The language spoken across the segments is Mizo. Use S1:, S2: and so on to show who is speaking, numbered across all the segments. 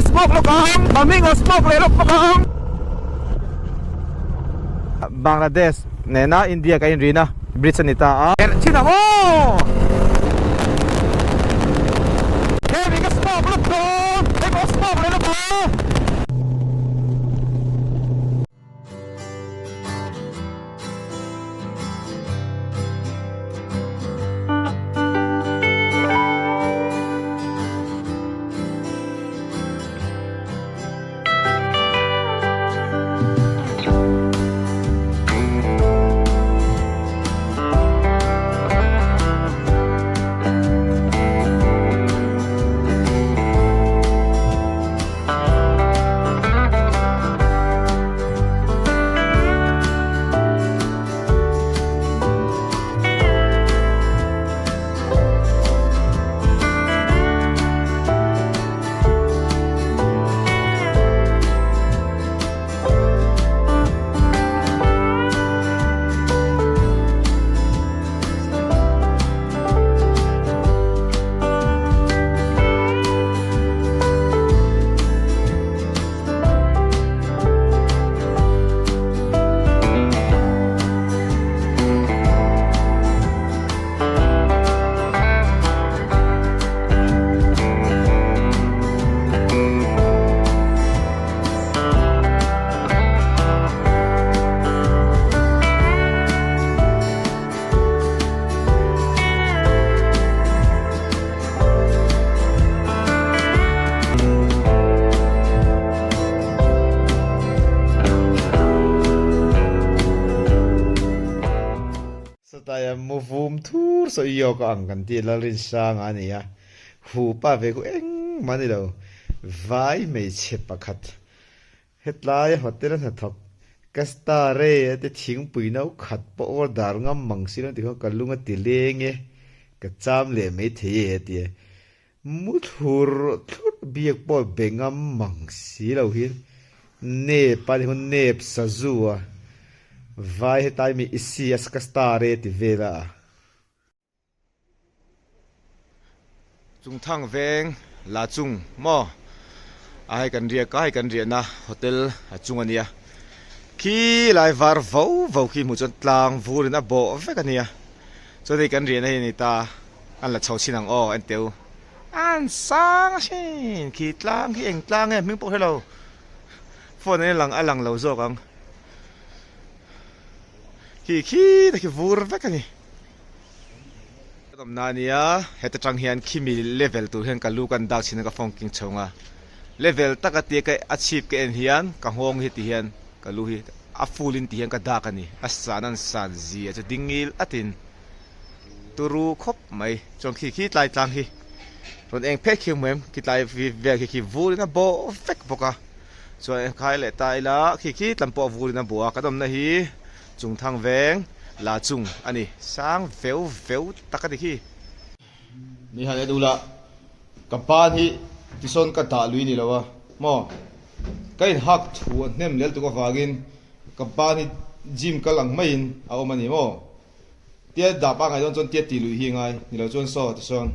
S1: smoke lawk ang mami ngaw smoke leh lawk bawk ang. Bangladesh nena India kan inrina bridge a ni ta a. Herh thin ang aw! Hemi ka smoke lawk dawn, hei pawh smoke leh lawk ang.
S2: Sataia mu vum thur saw i awk a ang kan tih Lalrinsanga a ni a, hupa ve khu engmah a ni lo, vai hmeichhe pakhat Hetlai hotel a hnathawk ka star e a ti thingpui no khat pawh order ngam mang si lo ti khan ka lung a ti leng e, ka cham leh mai thei e a ti e. Mu thlur thlur biak pawh be ngam mang si lo hian nep a ni khaw nep sazu a vai hetlai mi i si a ka star e a ti vel a. Chungthang veng la chung maw a hei kan riak a hei kan riahna hotel a chung a nia khi lai var vo vo khi hmuh chuan tlang vurin a bawh vek a nia chuan hei kan riahna hi a ni ta an la chho chhin ang aw en teu an sang a hrin khi tlang khi eng tlang nge hming pawh hre lo phone ah hian a lang lo zawk ang khi khi te khi vur vek a ni. Kan awmna a nia, heta tang hian khimi level tur hian ka lu kan dak chhin a ka phone king chhung a, level taka tia ka a chhip ka en hian ka nghawng hi ti hian ka lu hi a full in ti hian ka dak a ni, a san an san zia chu ding ngil atin turu khawp mai, chuan khi khi tlai tlang hi rawn eng phet khi hmu em, khi tlai vel khi khi vur in a bawh vek bawk a, chuan khai leh ta ila khi khi tlam pawh a vur in a bawh a, kan awmna hi. Chungthang veng la chung a ni. Sang veu veu tak a ni khi. Ni han en ula, ka ban hi tisawn ka dah lui ni lo a maw? Ka inhak thu a hnem lel tuk avangin ka ban hi gym kal ang maiin a awm a ni maw? Tia dah pangngai dawn chuan tia tih lui hi a ngai ni lo chuan saw tisawn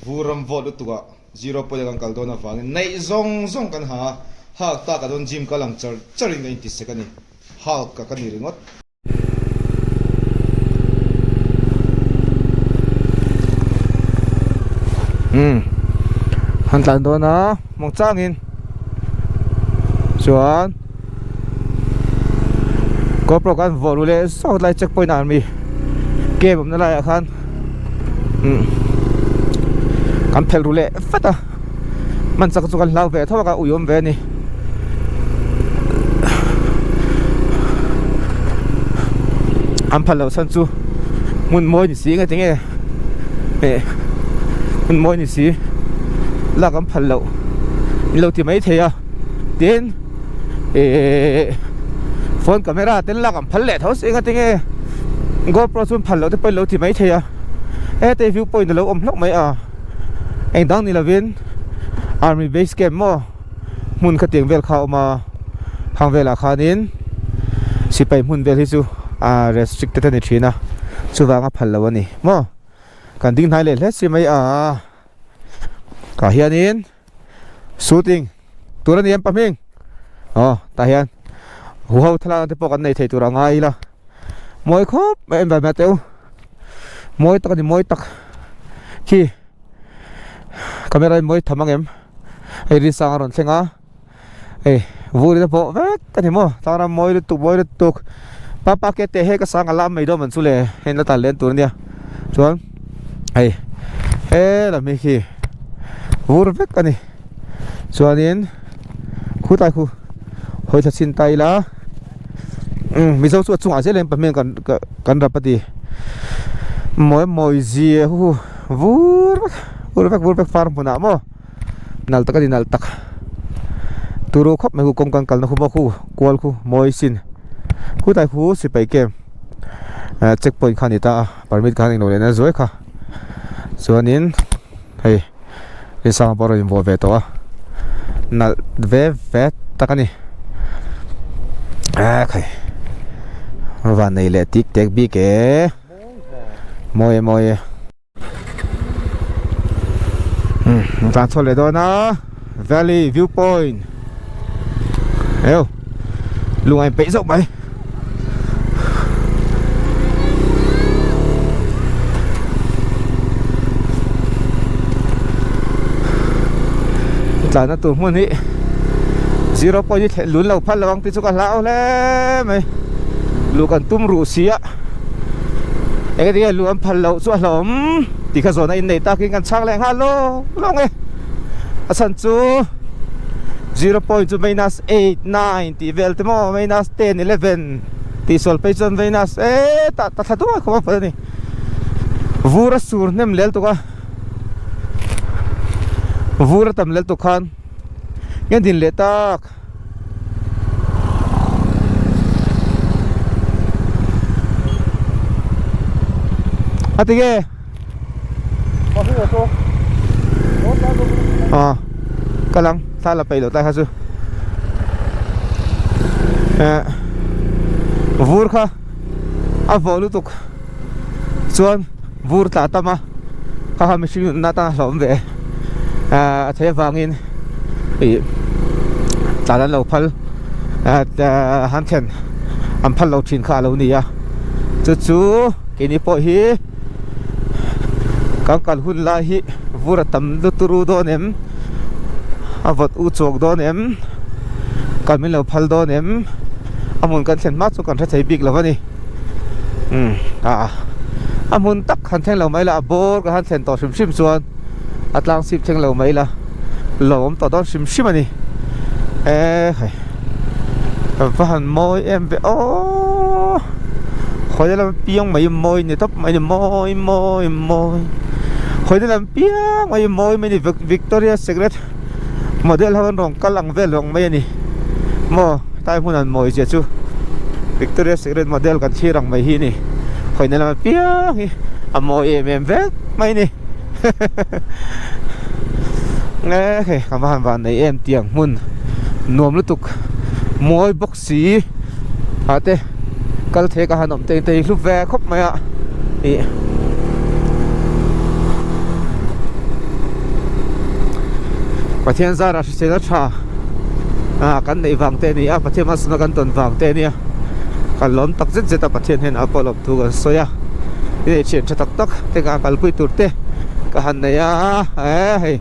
S2: vur ram vawt lutukah zero point a kan kal dawn avangin neih zawng zawng kan ha a, hak tak ah dawn gym kal ang char charin ka intisek a ni. Hulk ka ka ni ringawt.
S1: Umm han tlan dawn a mawng changin chuan GoPro khan vawh ru leh sawt lai check point ah mi camp awmna laiah khan umm kan phelh ru leh vat a. Hman chak chu kan hlau ve tho a ka ui awm ve a ni. An phal loh chhan chu hmun mawi ni si nge tinge eh hmun mawi ni si lak an phal loh in lo ti mai thei a tin eh phone camera ten lak an phal leh tho si nge tinge GoPro chu an phal loh te pawh in lo ti mai thei a hete view point a lo awm hlauh mai a. Eng dang ni lovin army base camp maw hmun khatiang vel kha a awm a hang velah khanin sipai hmun vel hi chu a restricted a ni thin a chuvang a phal lo a ni maw kan ding hnai leh hle si mai a tah hianin. Shooting tur a ni em pahming aw tah hian huho thlalak te pawh kan nei thei tur a ngai ila mawi khawp mai en ve teh u mawi tak a ni mawi tak khi camera in mawi tham ang em hei rin sang a rawn thleng a hei vur in a bawh vek a ni maw tlang ram mawi lutuk mawi lutuk papa ke teh hei ka sang a lam mai dawn man chu le hei la tan len tur a nia chuan hei he lam hi khi vur vek a ni chuanin khutlai khu hawi thla chhin ta ila umm mizo chu a chungah zel hian pahmel kan kan rap a ti mawi mawi zia hu vur vek vur vek vur vek far hmunah maw nal tak a ni nal tak turu khawp mai khu kawng kan kalna khu maw khu kual khu mawi sin khutlai khu sipai camp check point kha a ni ta a permit khan englo leh na zuai kha chuanin hei Risanga pawh a rawn invuah ve tawh a nalh ve ve tak a ni ekhai van nei leh tik tek bik e mawi e mawi e umm tlan chhuak leh dawn a valley view point eo lung a inpeih zauh mai. Tlanna tur hmun hi zero point hi thlen lun lo phal lo ang tih chu ka hlau hle mai luh kan tum ruh si a eng enge luh an phal loh chu a hlawm tih kha zawhna innei takin kan chhang leh nghal lawng lawng e a chhan chu zero point chu minus eight nine. Tih vel te maw minus 10 11 tih sual phei chuan minus e tah ta thla duai khawp a phal a ni vur a sur hnem lel tuk a vur a tam lel tuk khan nge din leh tak a ti nge a ka lang thla la peih loh tlai kha chu eh vur kha a vawh lutuk chuan vur tla tam a kha kha mihring nunna atan a hlauhawm ve eh a thei avangin ih tlan an lo phal eh han thlen an phal lo thin kha a lo ni a chu chu keini pawh hi. Kan kal hun lai hi vur a tam luturu dawn em a vawt u chawk dawn em kal min lo phal dawn em a hmun kan thlen hma chu kan hre thei bik lo a ni umm ah a hmun tak han thleng lo mai la a bawr ka han thlen tawh hrim hrim chuan a tlang chhip thleng lo mai la lawm tawh dawn hrim hrim a ni e hei va han mawi em ve aww hawi lam piang mai mawi ni tawp mai ni mawi mawi mawi hawi lam piang mai mawi mai ni Victoria Secret model ho an rawn kal ang vel vang mai a ni maw hetlai hmun an mawi zia chu Victoria Secret model kan thlir ang mai hi a ni hawi lam piang hi a mawi em em vek mai a ni. Nge hei ka va han van nei em tiang hmun nuam lutuk mawi bawk si ah te kal thei ka han awm te te hi hlu ve khawp mai a ih Pathian zara hrisel a tha ah kan neih vang te a ni a Pathian hmasawna kan tawn vang te a nia kan lawm tak zet zet a Pathian hian a pawh lawm. Thu kan sawi a hei thian tha tak tak te ka kalpui tur te ka han nei a eh hei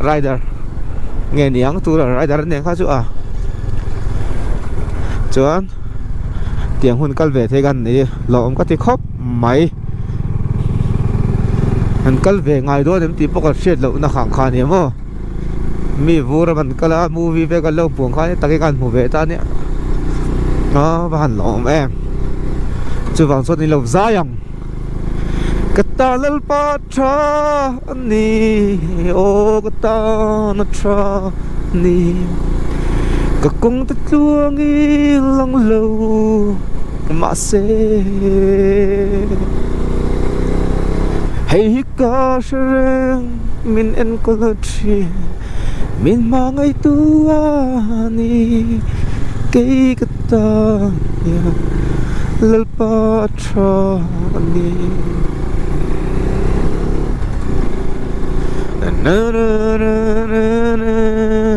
S1: rider nge ni ang tur a rider an nen kha chu a chuan tiang hun kal ve thei ka han nei hlauhawm ka ti khawp mai an kal ve ngai dawn em tih pawh kan hriat loh na khang kha a ni ang aw. Mi vur a van kal a movie vel kan lo puang khan takin kan hmu ve ta ania a va han lawm em chuvang chuan in lo zai ang ka ta lalpa tha ani aw ka tan a tha ani ka kawng te tluang in lang lo mahse hei hi ka hre reng. Min enkawl a thin min hmangaihtu a ni kei ka tan hian Lalpa a tha a ni na na na na na.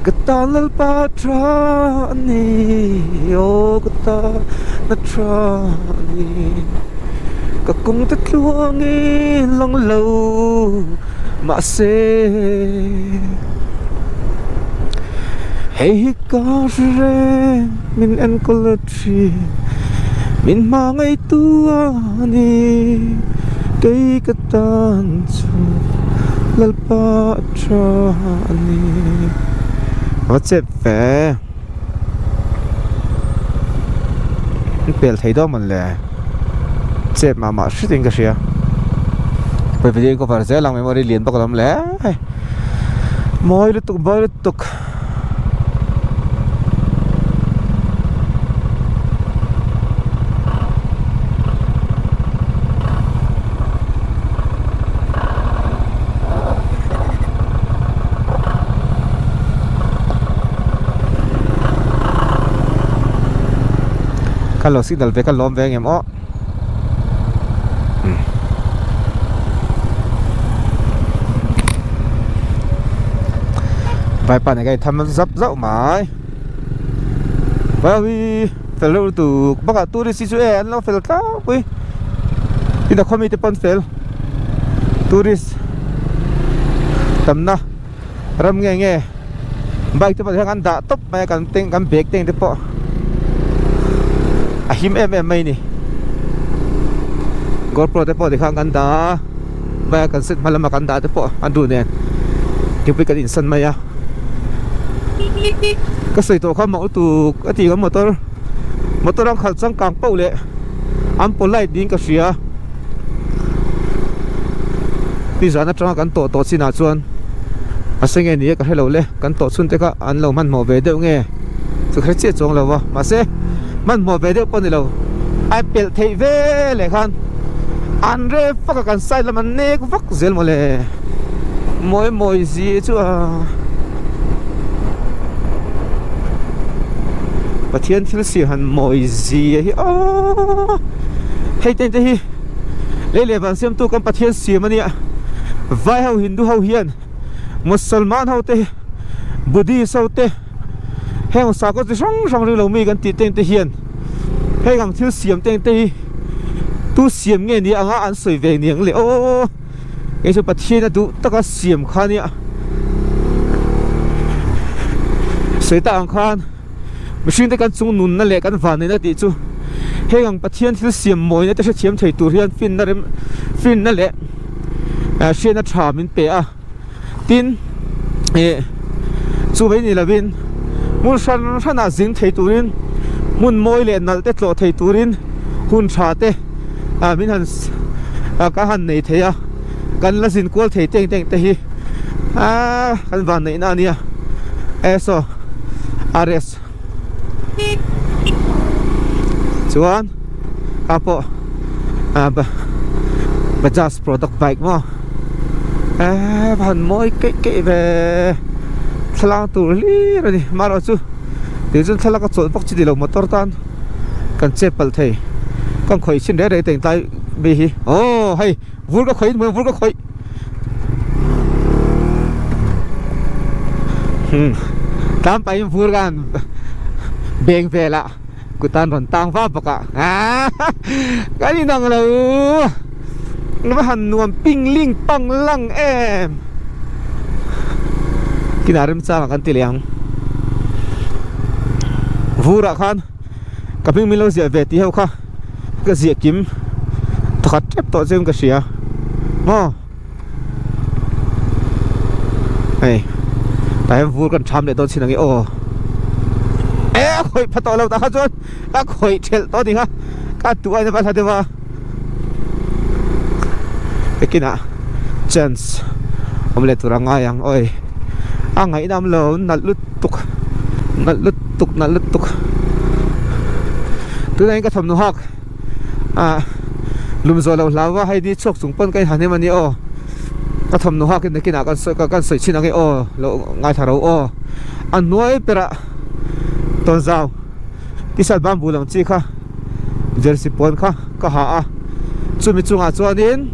S1: Ka tan lalpa tha a ni aw ka tan a tha a ni ka kawng te tluangin lang lo mahse hei hi ka hre reng min enkawl a thin min hmangaihtu a ni kei ka tan chu Lalpa a tha a ni. Va chep ve. An pel thei dawn mawn le. Chep mah mah hret in ka hria. Pawi video in cover zel ang memory lian bawk alawm le. Mawi lutuk mawi lutuk. Ka lo signal ve ka lawm ve ang em aw. Vaipa nen ka intham zap zauh mai. Vawi fel reuh lutuk bakah tourist hi chu e an lo fel tlangpui tin a khaw mite pawh an fel tourist tamna ram nge nge bike te pawh hian an dah tawp mai a kan teng kan bag teng te pawh a him em em mai a ni gopro te pawh tikhan kan dah a bike a kan set hma lama kan dah te pawh an duh nen thingpui kan insan mai a ka sawi tawh kha mak lutuk a ti ka motor motor ang khalh changkang pauh leh an polite niin ka hria. Nizan atanga kan tawh tawh chinah chuan a se nge ni e ka hre lo le kan tawh chhun te kha an lo hmanhmawh ve deuh nge chu ka hre chiah chuang lo va mahse hmanhmawh ve deuh pawh ni lo a pelh theih ve leh khan an reh vak a kan side lam an nek vak zel mawle mawi mawi zi chu a Pathian thil siam han mawi zia hi aw. Hei te te hi lei leh van siamtu kan Pathian siam a nia vai ho Hindu ho hian Musalman ho te Buddhist ho te heng sakhaw chi hrang hrang ringlo mi kan tih teng te hian heng ang thil siam teng te hi tu siam nge ni anga an sawi ve niang le aw kei chu Pathian a duh taka siam kha nia sawi tak ang khan. Mihring te kan chung nunna leh kan vanneihna tih chu heng ang Pathian thil siam mawina te hrethiam thei tur hian finna rem finna leh hriatna tha min pe a tin ih chu mai ni lovin hmun hran hranah zing thei turin hmun mawi leh nalh te tlawh thei turin hun tha te ah min han ka han nei thei a kan la zin kual thei teng teng te hi ah kan vanneihna a nia e saw. RS chuan a pawh ah Bajaj product bike maw eee va han mawi keih keih ve thlalak tur hlir a ni amaherawh chu tih chuan thlalak a chawlh vak chi nilo motor tan kan chep palh thei ka khawih chhin reng reng teng tlai mi hi aw hei vur ka khawih vur ka khawih. Tlam pahin vur ka han beng vel a kut an rawn tang vak bawk a kan inang lo va han nuam ping ling pang lang em kinah remchang ah kan ti leh ang vur ah khan ka hming min lo ziah ve tih ho kha ka ziah kim thawkhat tep tawh chuan ka hria maw hei tah hian vur kan tham leh dawn chin ang e aw e a khawih pha tawh lo tah kha chuan a khawih thelh tawh a ni kha ka duh aina hla deuh a ekinah chance awm leh tur a ngai ang awi a ngaihnawm lo nalh lutuk. Nalh lutuk nalh lutuk tunah hian ka thawmhnaw hak ah lum zawh loh hlau va hei ni chhuak chung pawn ka inha hnem a ni aw ka thawmhnaw hak hi nakinah kan sawi kan sawi chhin ang e aw lo ngaithla ro aw a hnuai berah tawnzau t-shirt bamboo lang chi kha jersey pawn kha ka ha a chumi chungah chuanin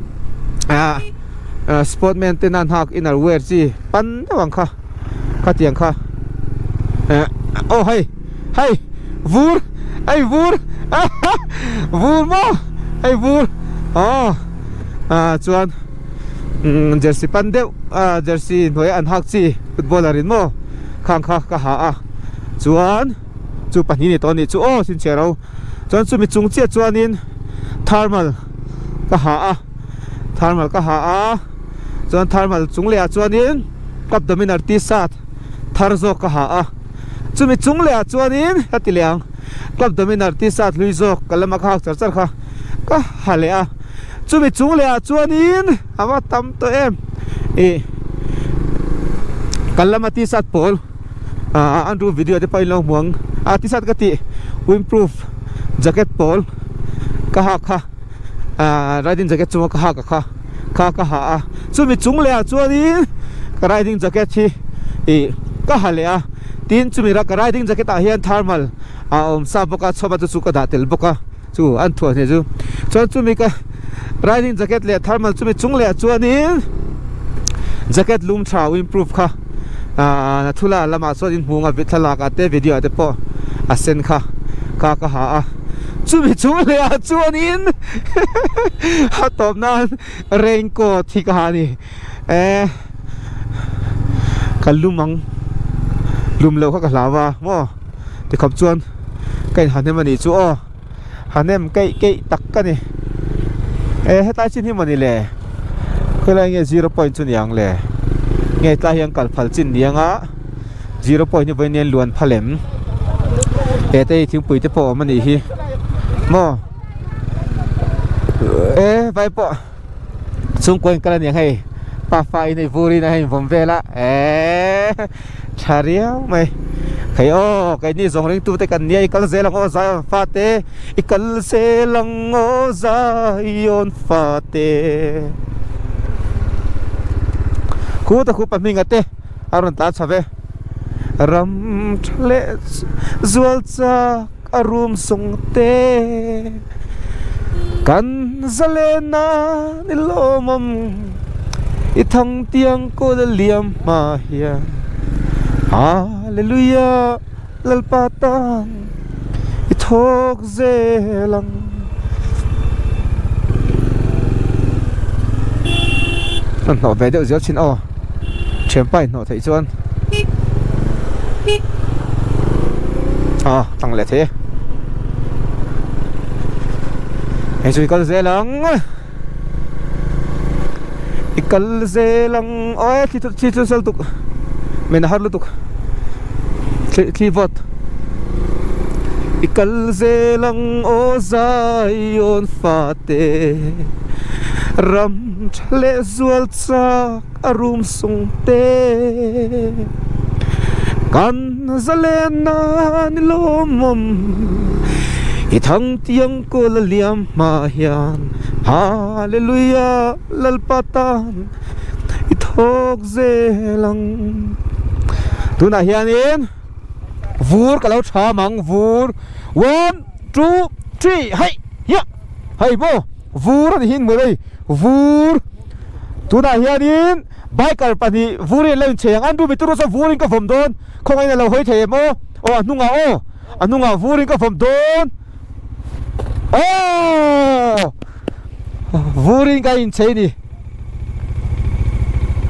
S1: ah sportman te nan hak inner wear chi pan deuh ang kha khatiang kha eh aw hei hei vur hei vur vur maw hei vur aw ah chuan umm jersey pan deuh ah jersey hnuai an hak chi footballer in maw khang kha ka ha a chuan chu pahnih ni tawh a nih chu aw chhinchhiah ro chuan chumi chung chiah chuanin thermal ka ha a thermal ka ha a chuan thermal chung leh ah chuanin cup dominar t-shirt thar zawk ka ha a chumi chung leh ah chuanin ka ti leh ang club dominar t-shirt hlui zawk ka lama ka hak char char kha ka ha leh a chumi chung leh ah chuanin a va tam tawh em ih kan lama t-shirt pawl ah an ru video te pawh in lo hmu ang ah t-shirt ka tih windproof jacket pawl ka hak kha. Ahh riding jacket chunga ka hak a kha kha ka ha a chumi chung leh ah chuanin ka riding jacket hi ih ka ha leh a tin chumi ka riding jacket ah hian thermal a awm sa bawk a chhawp a chu chu ka dah tel bawk a chu an thuah hne chu chuan chumi ka riding jacket leh thermal chumi chung leh ah chuanin jacket lum tha windproof kha ahh Nathula lamah chuan inhmung a thlalak ah te video ah te pawh a sen kha kha ka ha a. Chumi chung leh ah chuanin a tawp nan rain coat hi ka ha a ni eh ka lum ang lum loh kha ka hlau a maw tikhawp chuan ka in ha hnem a nih chu aw ha hnem keih keih tak ka ni eh hetlai chin hi maw ni le khawilai nge zero point chu ni ang le nge tlai hian kal phal chin ni ang a. Zero point hi vawiin hian luan phal em he te hi thingpui te pawh a awm a nih hi maw e vai pawh chhungkaw in kal a ni ang hei pafa in hei vur in a hei vawm vel a eee tha riau mai hei aw keini zawng ringtu te kan nia i kal zel ang aw Zion fate i kal zel ang aw Zion fate khuta khupa hminga te. A rawn tlan chho ve. Ram tha leh zual chak a rum sung te Kan zalen nan i lawmawm i thang tiang kawl a liam hma hian Hallelujah Lalpa tan i thawk zel ang. An hnawh ve deuh zel thin aw thianpa in hnawh theih chuan aw tlang leh thei e hei chu i kal zel ang i kal zel ang aw thli chu thli chu sal tuk men a har lutuk thli thli vawt i kal zel ang aw Zion fate ram tha leh zual chak a rum sung te kan zalen nan i lawmawm i thang tiang kawl a liam hma hian Hallelujah Lalpa tan i thawk zel ang. Tunah hianin vur ka lo tham ang vur one two three hei hiah hei maw vur a ni hi hmuh hei vur tunah hianin biker pahnih vurin an lo inchei ang an rumi turu chuan vurin ka vawm dawn khawngaihin a lo hawi thei em aw aw a hnungah aw a hnungah vurin ka vawm dawn Aww Vurin ka inchei ni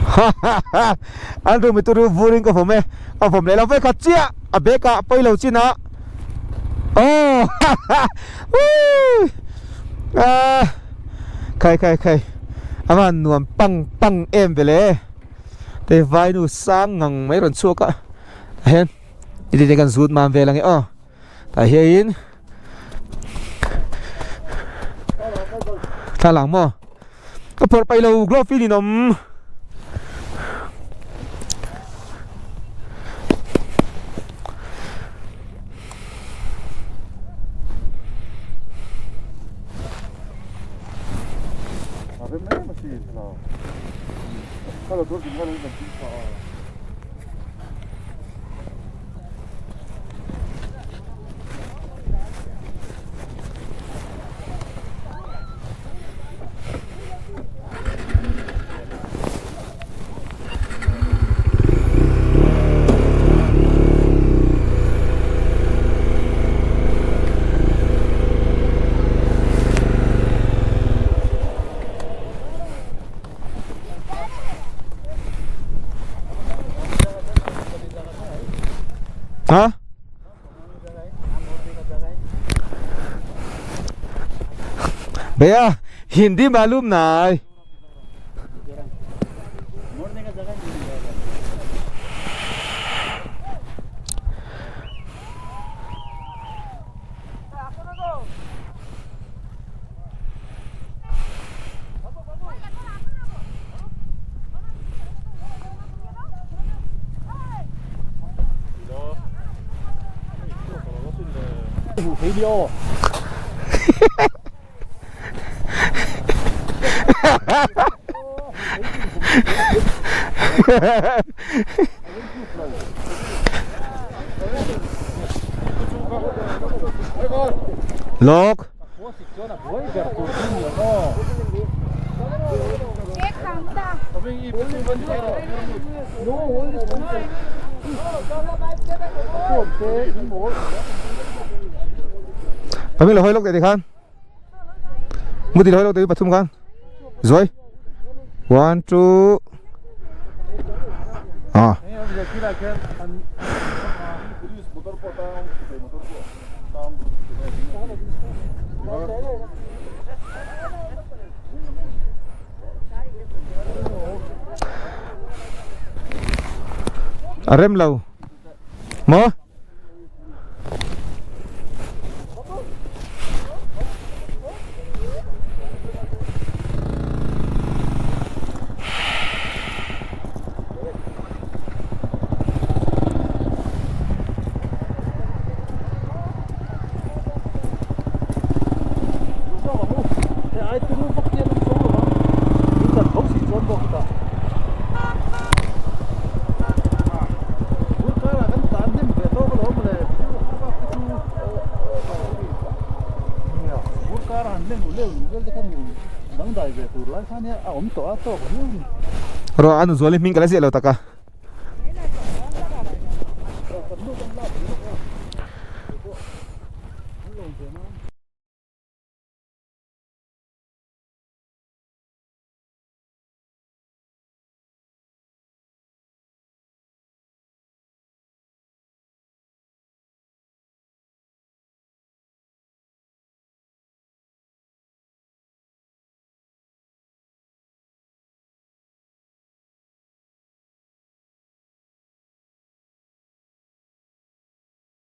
S1: Hahaha An rumi turu vurin ka vawm e Ka vawm leh lo vek kha chiah a bag ah pawi lo chin ah Aww Hahaha Woo Ahh Khai khai khai A van nuam pang pang em ve le Te vainu sang ngang mai rawn chhuak a Tah hian Titi te kan zut mam vel ang e aw Tah hian Thla lang maw Ka phawrh paih lo glove in awm Ha? Bhaiya Hindi मालूम ना Lawk. Pamil lo hawi lawk teh tikhan Muti lo hawi lawk teh pathum khan Zuai One two Ah. A rem lo maw? Rawh a nu zual hi hming ka la ziah lo tak a.